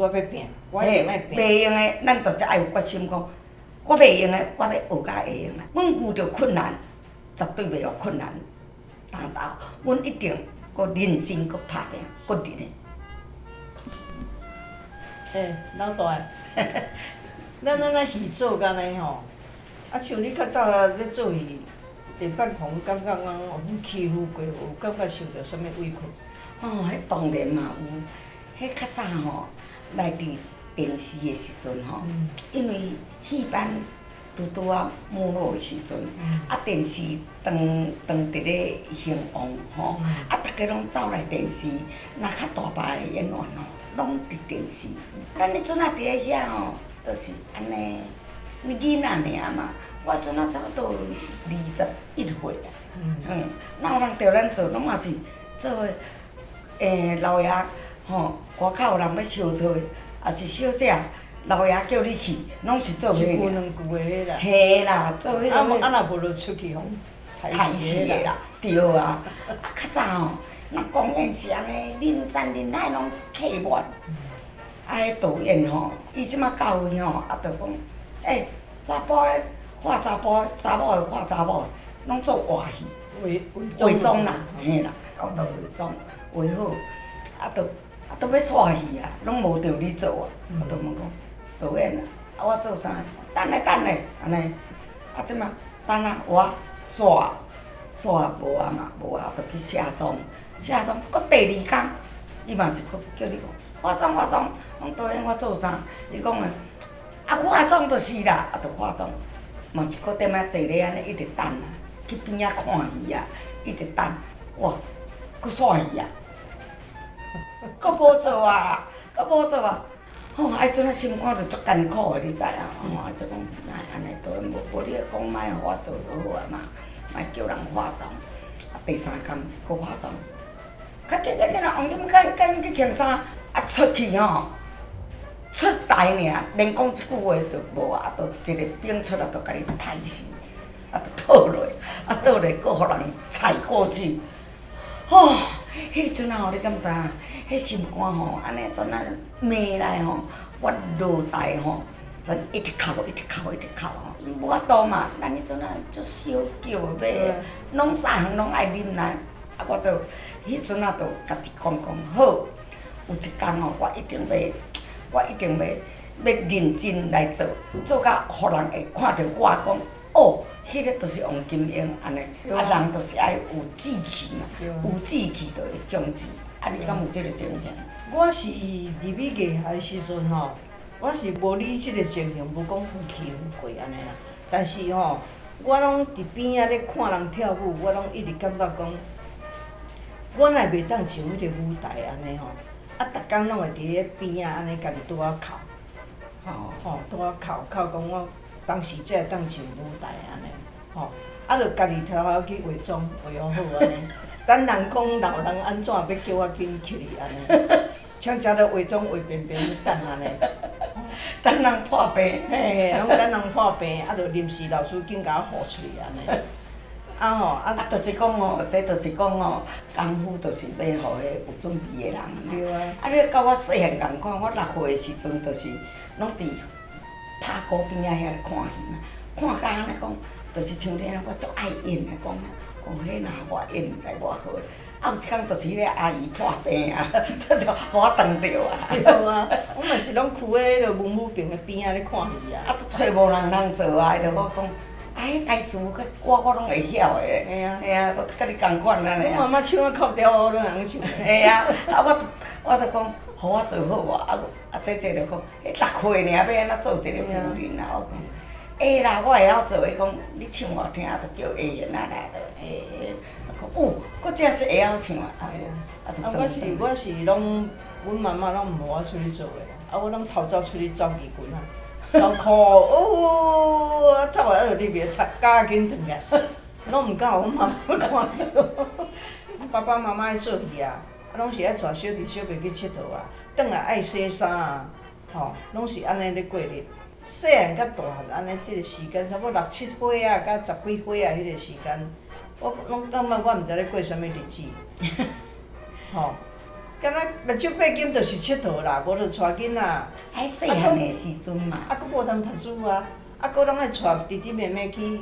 我欲拚，我一定愛拚。袂用的，咱就才愛有決心講，我袂用的，我欲學甲會用的。阮遇著困難，絕對袂予困難打倒，阮一定閣認真閣拍拚，閣入的。欸，老大，咱按呢戲做甲按呢吼，啊像你較早咧做戲，會捌予人感覺講予阮欺負過無？有感覺受著啥物委屈？哦，彼當然嘛有，彼較早吼來佇電視的時陣吼，因為戲班拄拄仔沒落的時陣，啊電視當當佇咧興旺吼，啊逐家攏走來電視，若較大牌的演員吼，攏佇電視。咱彼陣仔佇咧遐吼，就是按呢，囡仔爾嘛，我陣仔差不多21歲啊，哪有人著咱做，攏嘛是做的，欸，老爺吼，外口有人欲相揣，抑是小姐，老爺叫你去，攏是做彼一句兩句的彼啦。嘿啦，做彼個。啊啊若無就出去予刣死的啦，對啊。啊較早吼，若公演是按呢，人山人海攏客滿。啊，彼導演吼，伊這馬到位吼，啊，就講，欸，查埔的化查埔的，查某的化查某的，攏做活戲。化化妝啦，嘿啦，我都化妝化好，啊，就啊，都欲煞戲啊，攏無著你做啊，我就問講，導演啊，啊我做啥？等下等下，按呢，啊這馬等啊，我煞煞無啊嘛，無啊，就去卸妝，卸妝，閣第二工，伊嘛是閣叫你講化妝化妝，講導演我做啥？伊講的，啊化妝就是啦，啊就化妝，嘛是閣踮遐坐咧按呢一直等啊，去邊仔看戲啊，一直等，哇，閣煞戲啊，閣無做啊，閣無做啊，吼，啊彼陣仔心肝就足艱苦的，你知影？吼，啊就講哪會按呢，導演無無你講莫予我做就好啊嘛，莫叫人化妝。啊，第三工閣化妝，較緊較緊啦，王金趕趕去穿衫，啊出去吼，出台爾，連講一句話都無啊，就一个兵出來就共你刣死，啊，就倒落，啊倒落閣予人踩過去，吼，彼個陣仔吼，你敢知影？彼心肝吼，按呢陣仔罵來吼，我落台吼，全一直哭，一直哭，一直哭吼，無法度嘛，咱彼陣仔足小叫欲，攏逐項攏愛忍耐，啊，我就彼陣仔就家己講講好，有一工吼，我一定欲，我一定欲欲認真來做，做甲予人會看著我講，哦，彼個就是王金英按呢，啊人就是愛有志氣嘛，有志氣就會長志，啊你敢有這个情形？我是入去藝校的時陣吼，我是無你這个情形，無講予欺負過按呢啦。但是吼，我攏佇邊仔咧看人跳舞，我攏一直感覺講，我若袂當上彼个舞台按呢吼，啊，逐工攏會佇咧邊仔按呢家己拄仔哭，吼，拄仔哭哭講我當時才會當上舞台按呢，吼，啊，就家己偷偷去化妝，化好好按呢，等人講若有人按怎欲叫我緊起去按呢，常常咧化妝化便便咧等按呢。等人破病。嘿嘿，攏等人破病，啊，就臨時老師緊共我呼出去按呢。啊吼，啊，啊，就是講吼，這就是講吼，功夫就是欲予彼有準備的人嘛。對啊。啊，你佮我細漢仝款，我6歲的時陣，就是攏佇拍鼓邊仔遐咧看戲嘛，看甲按呢講，就是像你按呢，我足愛演的，講啊，哦，彼若予我演，毋知偌好。啊，有一工就是彼個阿姨破病啊，就予我當著啊。對啊，我嘛是攏踞佇彼个文武爿的邊仔咧看戲啊。啊，都揣無人通做啊，伊就我講，啊，彼台詞佮歌我攏會曉的。嘿啊。嘿啊，我佮你仝款按呢。阮媽媽唱啊哭調我攏會曉唱。嘿啊，啊我我就講，予我做好無？啊啊姐姐就講，彼6歲爾欲按怎做一个婦人啊？我講，會啦，我會曉做。伊講，你唱予我聽，就叫下賢仔來就會會。我講，哦，閣真是會曉唱啊！啊，啊就我是我是攏，阮媽媽攏毋予我出去做的，啊我攏偷走出去走旗裙啊，走褲，哦，啊走完啊就入去，夾仔緊轉來，攏毋敢予阮媽媽看著。阮爸爸媽媽愛做戲啊，啊攏是愛帶小弟小妹去𨑨迌啊，轉來愛洗衫啊，吼，攏是按呢咧過日。細漢佮大漢按呢，這个時間差不多六七歲啊，佮十幾歲啊，彼个時間，我攏感覺我毋知咧過啥物日子，吼。敢若目睭閉金就是𨑨迌啦，無就帶囡仔。啊，細漢的時陣嘛。啊，閣無通讀書啊！啊，閣攏愛帶弟弟妹妹去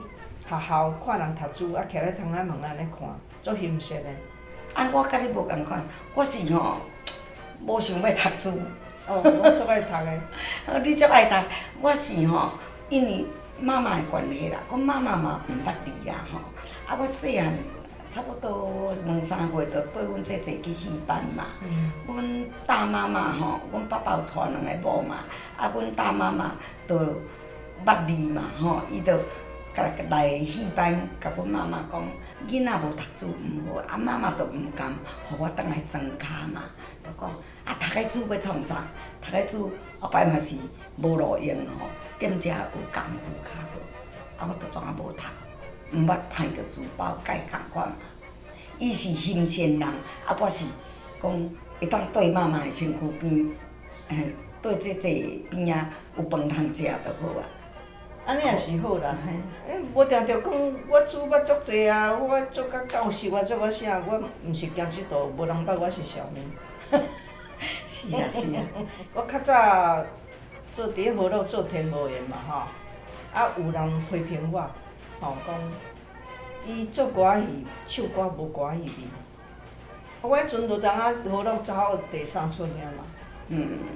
學校看人讀書，啊，徛咧窗仔門按呢看，足欣羨的。啊，我佮你無仝款，我是吼無想欲讀書。哦，我足愛讀的。你足愛讀，我是吼，因為媽媽的關係啦，阮媽媽嘛毋捌字啦吼。啊，我細漢差不多兩三歲就綴阮姐姐去戲班嘛。阮大媽媽吼，阮爸爸有娶兩个某嘛，啊，阮大媽媽就捌字嘛吼，伊就共來戲班，共阮媽媽講，囡仔無讀書毋好，啊媽媽就毋甘，予我轉來莊跤嘛，就講啊讀彼書欲創啥？讀彼書後擺嘛是無路用吼，踮遮學功夫較好，啊我就怎啊無讀，毋捌歹著書包佮伊仝款嘛。伊是欣羨人，啊我是講會當綴媽媽的身軀邊，綴姐姐邊仔有飯通食就好啊。按呢也是好啦，欸，無定著講我書捌足濟啊，我做甲教授啊，做甲啥，我毋是行這道，無人捌我是啥物。是啊是啊。我較早做佇咧河洛做天鵝員嘛吼，啊有人批評我，吼講伊做歌仔戲唱歌無歌仔戲味。啊，我彼陣就知影河洛走第三春爾嘛。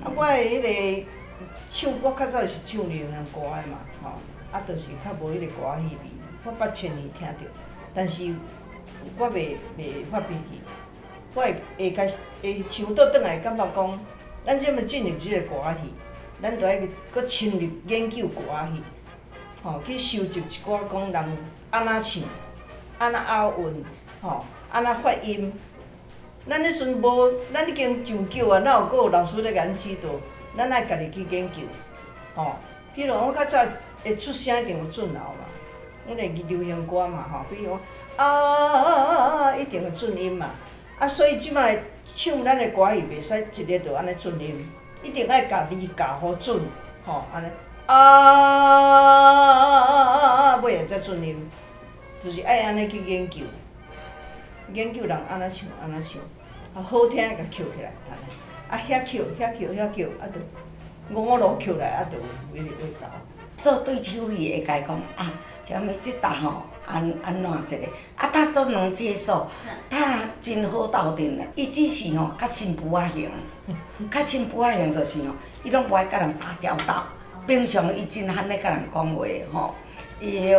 啊，我的彼个唱，我較早是唱流行歌的嘛，吼，啊，就是較無彼个歌仔戲味。我捌千年聽著，但是我袂發脾氣，我會會共會唱倒轉來，感覺講，咱這欲進入這个歌仔戲，咱著愛閣深入研究歌仔戲，吼，去收集一寡講人按怎唱，按怎押韻，吼，按怎發音。咱彼陣無，咱已經上轎啊，哪有閣有老師咧共咱指導？咱愛家己去研究，吼。比如講，我較早會出聲一定有準喉嘛，阮會流行歌嘛，吼，比如講啊，一定會準音嘛。啊，所以這擺唱咱的歌戲袂使一个就按呢準音，一定愛共字共予準，吼，按呢啊，尾仔才準音，就是愛按呢去研究，研究人按怎唱，按怎唱，啊好聽的共抾起來，按呢，啊遐抾遐抾遐抾，啊就五路抾來，啊就有彼个味道。做對手戲會共伊講啊，啥物這搭吼，按按怎一个，啊，他都能接受，他真好鬥陣的。伊只是吼較新婦仔型，較新婦仔型就是吼，伊攏無愛佮人打交道。平常伊真罕咧佮人講話吼，伊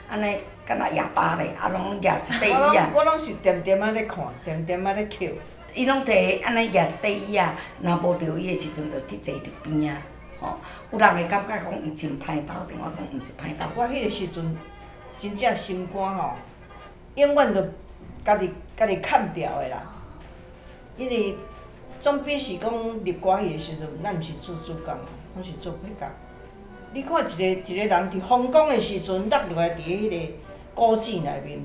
按呢敢若啞巴咧，啊攏舉一塊椅仔。我攏是恬恬仔咧看，恬恬仔咧抾。伊攏提按呢舉一塊椅仔，若無著伊的時陣，就去坐佇邊仔。吼，有人會感覺講伊真歹鬥陣，我講毋是歹鬥。我彼个時陣真正心肝吼，永遠都家己家己砍掉的啦。因為總比是講入歌戲的時陣，咱毋是做主角，攏是做配角。你看一个一个人佇風光的時陣落落來佇彼个古井內面，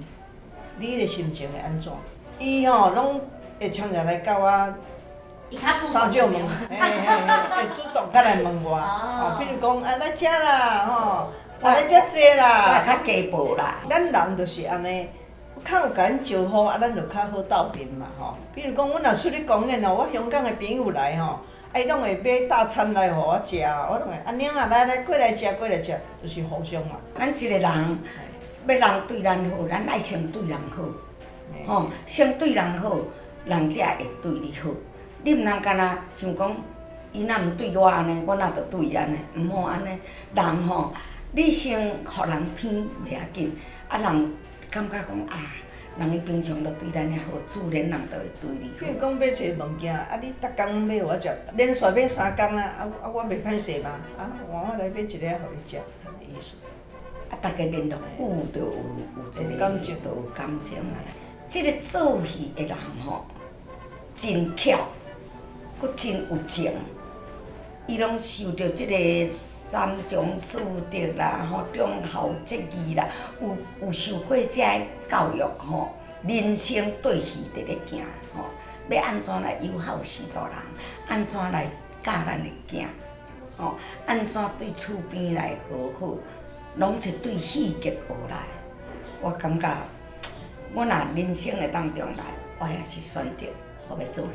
你彼个心情會按怎？伊吼攏會常常來共我。三少問，嘿嘿嘿，會主動較來問我，吼，比如講啊來食啦，吼，啊來遮坐啦，我較雞婆啦。咱人就是按呢，較有共阮招呼，啊，咱就較好鬥陣嘛，吼。比如講，阮若出去公演吼，我香港的朋友來吼，啊，伊攏會買大餐來予我食，我攏會阿娘啊，來來過來食，過來食，就是互相嘛。咱一个人欲人對咱好，咱愛先對人好，吼，先對人好，人才會對你好。你毋通干焦想講，伊若毋對我按呢，我若著對伊按呢，毋好按呢。人吼，你先予人偏袂要緊，啊人感覺講啊，人伊平常都對咱遐好，自然人就會對你好。比如講買一个物件，啊你逐工買予我食，連續買三工啊，啊啊我袂歹勢嘛，啊換我來買一个予你食，按呢意思。啊，逐家聯絡久就有有這个，就有感情啊。這个做戲的人吼，真巧。閣真有情，伊攏受著這个三從四德啦，吼，忠孝節義啦，有有受過這个教育吼，人生對戲佇咧行吼，欲按怎來友好序大人，按怎來教咱的囝，吼，按怎對厝邊來和好，攏是對戲劇學來。我感覺，我若人生會當重來，我也是選擇我欲做戲。